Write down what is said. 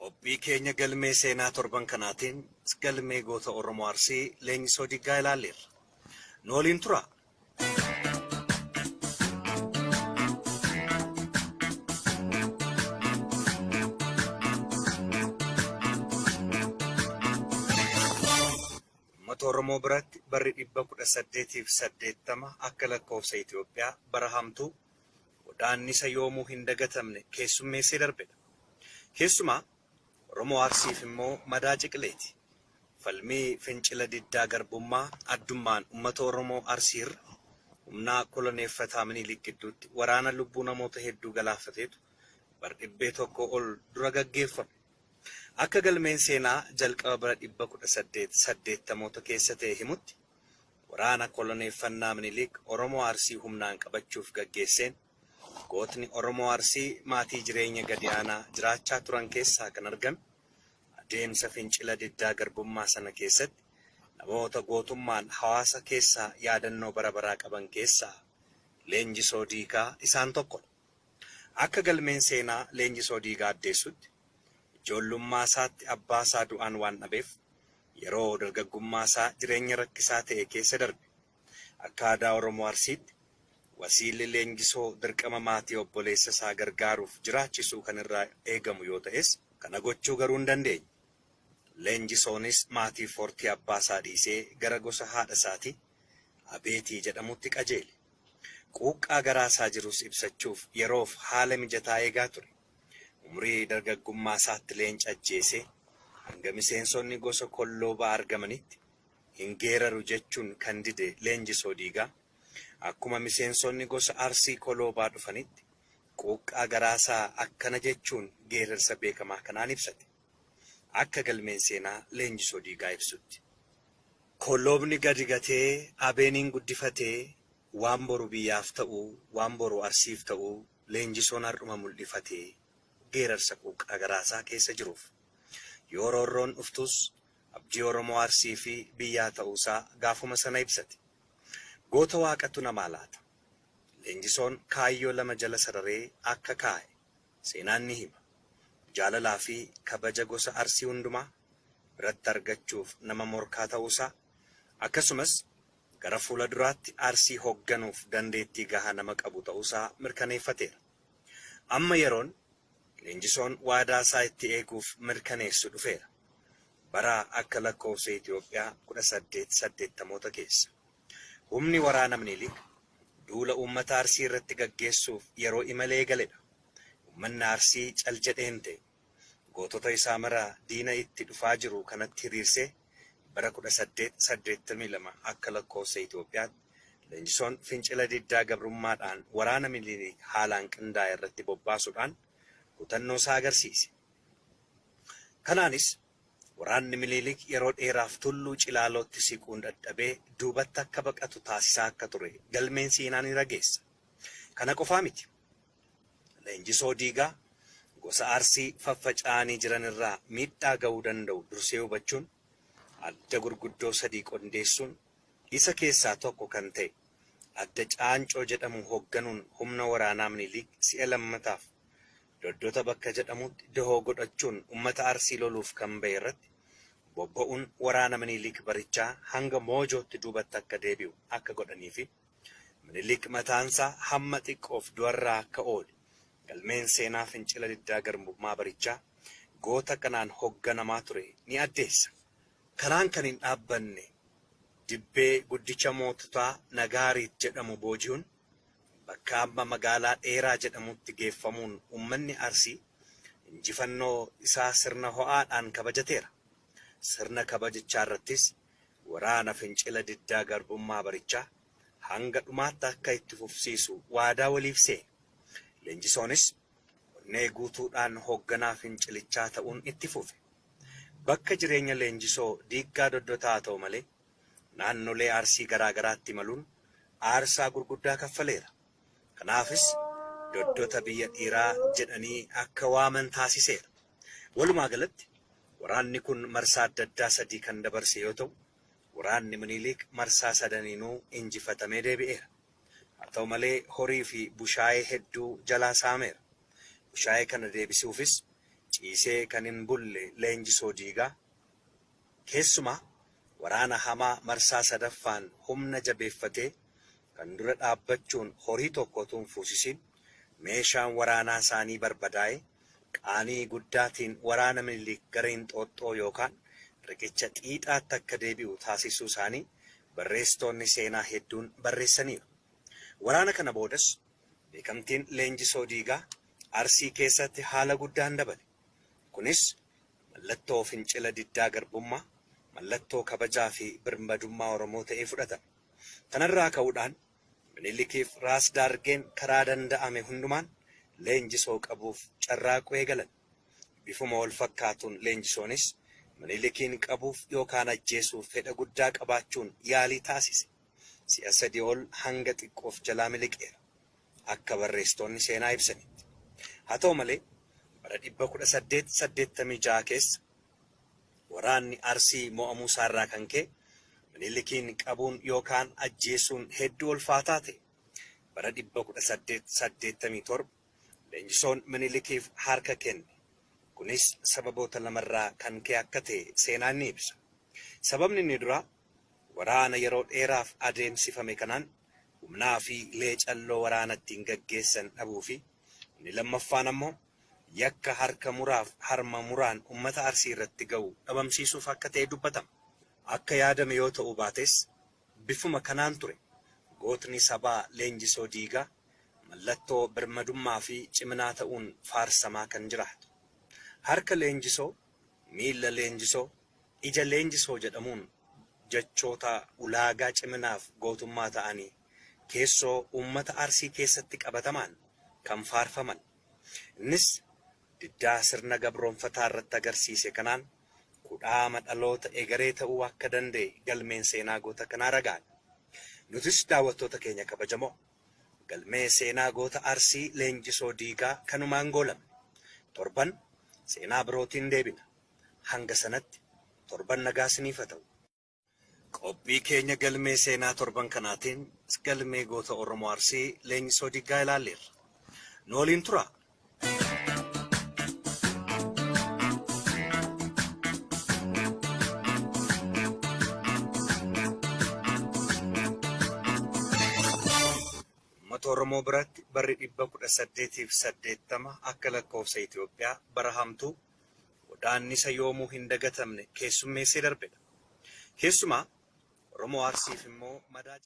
Qophii keenya galmee seenaa torban kanaatiin galmee goota Oromoo Arsii Leenjisoo Diiggaa ilaalleerra. Nu waliin turaa. Uummata Oromoo biratti barri 1880 akka lakkoofsa Itoophiyaa bara hamtuu godaannisa yoomuu hin dagatamne keessummeessee darbedha. Keessumaa Oromoo Arsiif immoo madaa ciqileeti. Falmii fincila diddaa garbummaa addummaan uummata Oromoo Arsiirra humnaa koloneeffataa Minilik gidduutti waraana lubbuu namoota hedduu galaafateetu bar-dhibbee tokkoo ol dura gaggeeffame. Akka galmeen seenaa jalqaba bara 1880moota keessa ta'e himutti, waraana koloneeffannaa Minilik Oromoo Arsii humnaan qabachuuf gaggeesseen, gootni Oromoo Arsii maatii jireenya gadi aanaa jiraachaa turan keessaa kan argame, adeemsa fincila diddaa garbummaa sana keessatti namoota gootummaan hawaasa keessaa yaadannoo bara baraa qaban keessaa Leenjisoo Diigaa isaan tokkodha. Akka galmeen seenaa Leenjisoo Diigaa addeessutti, ijoollummaa isaatti abbaa isaa du'aan waan dhabeef, yeroo dargaggummaa isaa jireenya rakkisaa ta'e keessa darbe. Akka aadaa Oromoo Arsiitti, wasiilli Leenjisoo dirqama maatii obboleessa isaa gargaaruuf jiraachisuu kan irraa eegamu yoo ta'es, kana gochuu garuu hin dandeenye. Leenjisoonis maatii fortii abbaa isaa dhiisee gara gosa haadha isaatii Abeetii jedhamutti qajeele. Quuqqaa garaa isaa jirus ibsachuuf yeroof haala mijataa eegaa ture. Umrii dargaggummaa isaatti leenca ajjeesee hanga miseensonni gosa Kolloobaa argamanitti hin geeraru jechuun kan dide Leenjisoo Diigaa, akkuma miseensonni gosa Arsii Koloobaa dhufanitti quuqqaa garaasaa akkana jechuun geerarsa beekamaa kanaan ibsate. Akka galmeen seenaa Leenjisoo Diigaa ibsutti. Kolloobni gadi gatee Abeeniin guddifatee waan boru biyyaaf ta'u, waan boru Arsiif ta'u Leenjisoon har'uma mul'ifatee geerarsa quuqqaa garaasaa keessa jiruuf. Yoo roorroon dhuftus abdii Oromoo Arsii fi biyyaa ta'uusaa gaafuma sana ibsate. Goota Waaqatu namaa laata. Leenjisoon kaayyoo lama jala sararee akka kaa'e seenaan ni hima. Jaalalaa fi kabaja gosa Arsii hundumaa biratti argachuuf nama morkaa ta'uusaa, akkasumas gara fuula duraatti Arsii hogganuuf dandeettii gahaa nama qabu ta'uusaa mirkaneeffateera. Amma yeroon Leenjisoon waadaasaa itti eeguuf mirkaneessu dhufeera. Bara akka lakkoofsa Itoophiyaa 1880moota keessa. Humni waraana Minilik duula uummata Arsii irratti gaggeessuuf yeroo imala eegaledha. Uummanni Arsii cal jedhee hin ta'e. Gootota isaa mara diina itti dhufaa jiru kanatti hiriirsee bara 1882 akka lakkoofsa Itoophiyaatti Leenjisoon fincila diddaa gabrummaadhaan waraana Minilik haalaan qindaa'e irratti bobbaasuudhaan kutannoo isaa agarsiise. Kanaanis waraanni Minilik yeroo dheeraaf Tulluu Cilaalootti siquun dadhabee duubatti akka baqatu taasisaa akka ture galmeen seenaa ni rageessa. Kana qofaa miti. Leenjisoo Diigaa gosa Arsii faffaca'anii jiran irraa miidhaa ga'uu danda'u dursee hubachuun adda gurguddoo sadii qondeessuun isa keessaa tokko kan ta'e adda Caancoo jedhamu hogganuun humna waraanaa Minilik si'a lammataaf Doddota bakka jedhamutti dahoo godhachuun ummata Arsii loluuf kan bahe irratti bobba'uun waraana Minilik barichaa hanga Moojootti duubatti akka deebi'u akka godhaniifi Minilik mataansaa hamma xiqqoof du'arraa akka oole galmeen seenaa fincila diddaa garbummaa barichaa goota kanaan hogganamaa ture ni addeessa. Kanaan kan hin dhaabbanne dibbee guddicha moototaa Nagaariit jedhamu booji'uun bakka amma magaalaa Dheeraa jedhamutti geeffamuun uummanni Arsii injifannoo isaa sirna ho'aadhaan kabajateera. Sirna kabajichaa irrattis waraana fincila diddaa garbummaa barichaa hanga dhumaatti akka itti fufsiisu waadaa waliif seene. Leenjisoonis onnee guutuudhaan hoogganaa fincilichaa ta'uun itti fufe. Bakka jireenya Leenjisoo Diiggaa Doddotaa haa ta'u malee naannolee Arsii garaa garaatti imaluun aarsaa gurguddaa kaffaleera. Kanaafis Doddota biyya dhiiraa jedhanii akka waaman taasiseera. Walumaa galatti waraanni kun marsaa adda addaa sadii kan dabarse yoo ta'u, waraanni Minilik marsaa sadaniinuu injifatamee deebi'eera. Haa ta'u malee horii fi bushaayee hedduu jalaa saameera. Bushaayee kana deebisuufis Ciisee kan hin bulle Leenjisoo Diigaa, keessumaa waraana hamaa marsaa sadaffaan humna jabeeffatee kan dura dhaabbachuun horii tokko utuu hin fuusisiin meeshaan waraanaa isaanii barbadaa'ee qaanii guddaatiin waraana Minilik gara Inxooxxoo yookaan riqicha Xiixaatti akka deebi'u taasisuu isaanii barreessitoonni seenaa hedduun barreessaniiru. Waraana kana boodas beekamtiin Leenjisoo Diigaa Arsii keessatti haala guddaan dabale. Kunis mallattoo fincila diddaa garbummaa, mallattoo kabajaa fi birmadummaa Oromoo ta'ee fudhatame. Kanarraa ka'uudhaan Minilikiif Raas Daargeen karaa danda'ame hundumaan Leenjisoo qabuuf carraaquu eegalan. Bifuma wal fakkaatuun Leenjisoonis Minilikiin qabuuf yookaan ajjeesuuf fedha guddaa qabaachuun yaalii taasise. Si'a sadii ol hanga xiqqoof jalaa miliqeera. Akka barreessitoonni seenaa ibsanitti. Haa ta'u malee bara 1886 keessa waraanni Arsii mo'amuu isaarraa kan ka'e Minilikiin qabuun yookaan ajjeesuun hedduu ulfaataa ta'e. Bara 1887 Leenjisoon Minilikiif harka kenne. Kunis sababoota lamarraa kan ka'e akka ta'e seenaan ni ibsa. Sababni inni duraa waraana yeroo dheeraaf adeemsifame kanaan humnaa fi leecalloo waraana ittiin gaggeessan dhabuu fi inni lammaffaan ammoo yakka harka muraaf harma muraan uummata Arsii irratti ga'u dhabamsiisuuf akka ta'e dubbatama. Akka yaadame yoo ta'uu baates bifuma kanaan ture gootni sabaa Leenjisoo Diigaa mallattoo birmadummaa fi ciminaa ta'uun faarsamaa kan jiraatu. Harka Leenjisoo, miilla Leenjisoo, ija Leenjisoo jedhamuun jechoota ulaagaa ciminaaf gootummaa ta'anii keessoo uummata Arsii keessatti qabatamaan kan faarfaman. Innis diddaa sirna gabroonfataa irratti agarsiise kanaan kudhaama dhaloota egeree ta'uu akka danda'e galmeen seenaa goota kanaa ragaadha. Nutis daawwattoota keenya kabajamoo galmee seenaa goota Arsii Leenjisoo Diigaa kanumaan goolabne. Torban seenaa birootiin deebina. Hanga sanatti torban nagaa isiniif haa ta'u. Qophii keenya galmee seenaa torban kanaatiin galmee goota Oromoo Arsii Leenjisoo Diigaa ilaalleerra. Nu waliin turaa. Uummata Oromoo biratti barri 1880 akka lakkoofsa Itoophiyaa bara hamtuu godaannisa yoomuu hin dagatamne keessummeessee darbedha. Keessumaa Oromoo Arsiif immoo madaa.